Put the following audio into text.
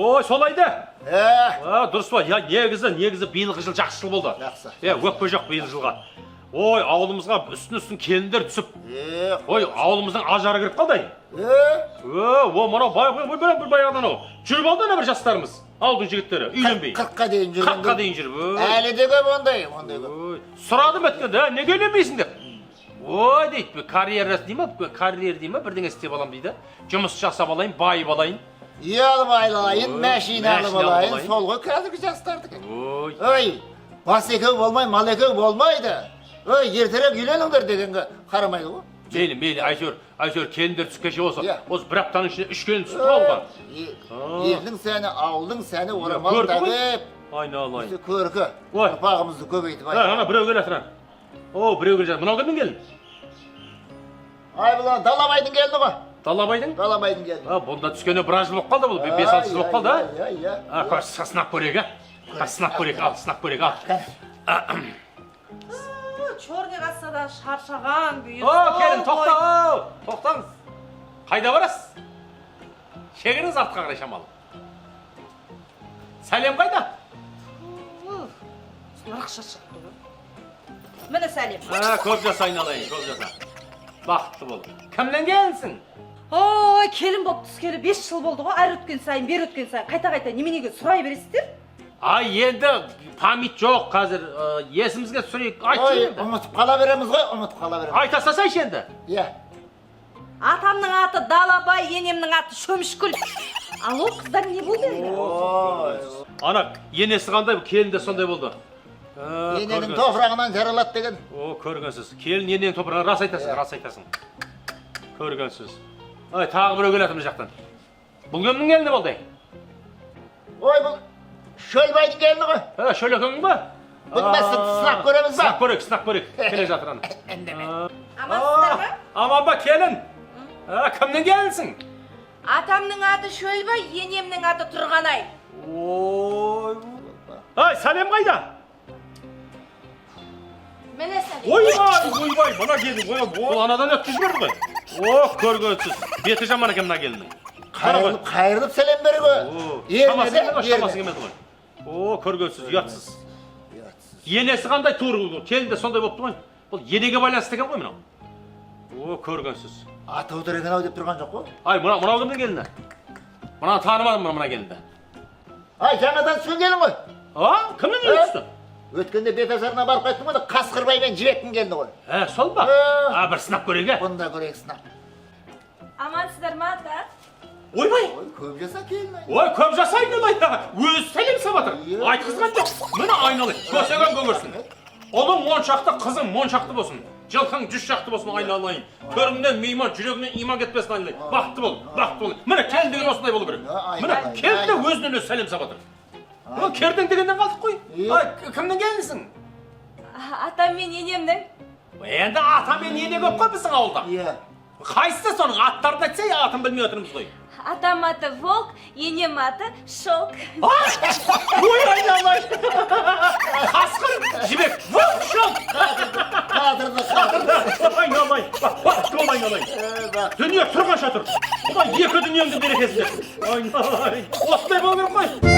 Ой, солай да. Е. А, дұрыс па? Я, негізі биылғы жыл жақсы жыл болды. Жақсы. Е, өкпе жоқ биыл жылға. Ой, ауылымызға үстін-үстін келіндер түсіп. Е. Ой, ауылымыздың ажары кіріп қалды ай. Е. О, о, мынау бай, ой, бір бір баяғыдан ау. Жүріп алды ана бір жастарымыз. Ауылдың жігіттері үйленбей. 40-қа дейін жүрген. 40-қа дейін жүріп. Ой. Әлі де көп ондай, ондай көп. Ой, сұрадым өткенде, «Ә, неге үйленбейсің?» деп. Ой, дейді, карьера дей ма, карьера дей ма, бірдеңе істеп алам дейді. Жұмыс жасап алайын, байып алайын. Үй алып алайын, Ой, мәшине алып мәшине алып алайын. алайын. Сол ғой қазіргі жастардікі. Ой, Ой, бас екеу болмай, мал екеу болмайды. Ой, ертерек үйленіңдер дегенге қарамайды ғой. Мейлі, мейлі, әйтеуір келіндер түсіп кеше осы. Иә. Осы бір аптаның ішінде үш келін түсіп қалған. Елдің сәні, ауылдың сәні, орамал Көркі ғой. тағып, Айналайын. көркі. Ой. Ұрпағымызды көбейтіп Ә, ана біреу келе жатыр. О, біреу келе жатыр. Мынау кімнің келіні? Ай, бұл ана Далабайдың келіні ғой. Далабайдың? Далабайдың келіні. А, бұнда түскеніне біраз жыл болып қалды бұл. 5-6 жыл болып қалды, а? Иә, иә. А, көр, сынап көрейік, а? Қа, сынап көрейік, ал, сынап көрейік, ал. Черный кассадан шаршаған күйі. О, келін, тоқта, о, тоқтаңыз. Қайда барасыз? Шегініңіз артқа қарай шамалы. Сәлем қайда? Солар шаршатты ғой. Міне сәлем. А, көп жаса, айналайын, көп жаса. Бақытты бол. Кімнен келінсің? Ой, келін болып түскелі 5 жыл болды ғой. Әрі өткен сайын, бері өткен сайын қайта-қайта неменеге сұрай бересіздер? Ай, енді память жоқ қазір, есімізге түсірейік. Айтшы Ой, енді. ұмытып қала береміз ғой, ұмытып қала береміз. Айта салсайшы енді. Иә. Атамның аты Далабай, енемнің аты Шөмішкүл. Алло, қыздар, не болды енді? Ой. Ана енесі қандай, келін де сондай болды. Ә, Ененің көрген- топырағынан жаралады деген. О, көргенсіз. Келін ененің топырағынан, рас айтасың, рас айтасың. Көргенсіз. Ай, тағы біреу келе жатыр мына жақтан. Бұл кімнің келіні болды? Ой, бұл Шөлбайдың келіні ғой. Ә, Шөлекеңнің ба? Бұны да сынап көреміз ба? Сынап көрейік, сынап көрейік. Келе жатыр ана. Амансыздар ма? Аман ба, келін? Ә, кімнің келінсің? Атамның аты Шөлбай, енемнің аты Тұрғанай. Ой. Ай, сәлем қайда? Міне сәлем. Ойбай, ойбай, мына келін, ой, ол анадан өткізіп жіберді ғой. О, көргенсіз. Беті жаман екен мына келіннің. Қайырылып, қайырылып сәлем бер ғой. О, Еріне шамасы де, келмеді ғой, шамасы еріне. келмеді ғой. О, көргенсіз, ұятсыз. Ұятсыз. Енесі қандай тур, келін де сондай болыпты ғой. Бұл енеге байланысты екен ғой мынау. О, көргенсіз. Аты отыр екен ау деп тұрған жоқ қой. Ай, мынау кімнің келіні? Мынаны танымадым мына келінді. Ай, жаңадан түскен келін ғой. А, кімнің келіні түсті? Өткенде беташарына барып қайттым ғой, Қасқырбай мен Жібектің келіні ғой. Ә, сол ба? Ә. А, бір сынап көрейік, ә? Бұны да көрейік сынап. Амансыздар ма, ата? Ойбай! Ой, көп жаса келін. Ай. Ой, көп жаса, айналайын. Өзі сәлем салып жатыр. Иә. Айтқызған жоқ. Міне, айналайын. Көсеген көгерсін. Ұлың 10 шақты, қызың 10 шақты болсын. Жылқың 100 шақты болсын, айналайын. Төріңнен мейман, жүрегіңнен иман кетпесін, айналайын. Бақытты бол, бақытты бол. Міне, келін деген осындай болу керек. Айналайын, Міне, келін де айналайын. өзінен өзі сәлем салып жатыр. Ол кердең дегеннен қалдық қой. Иә. Ай, кімнің келінісің? Атам мен енемнің. Енді ата мен ене көп қой біздің ауылда. Иә. Қайсысы соның аттарын айтса, атын білмей отырмыз ғой. Атам аты Волк, енем аты Шелк. Ой, айналайын. Қасқыр, Жібек, волк, шелк. Қатырды, қатырды. Айналайын. Бақытты бол, айналайын. Е, бақ. Дүние тұрғанша тұр. Құдай екі дүниеңді берекесін берсін. Айналайын. Осындай болу керек қой.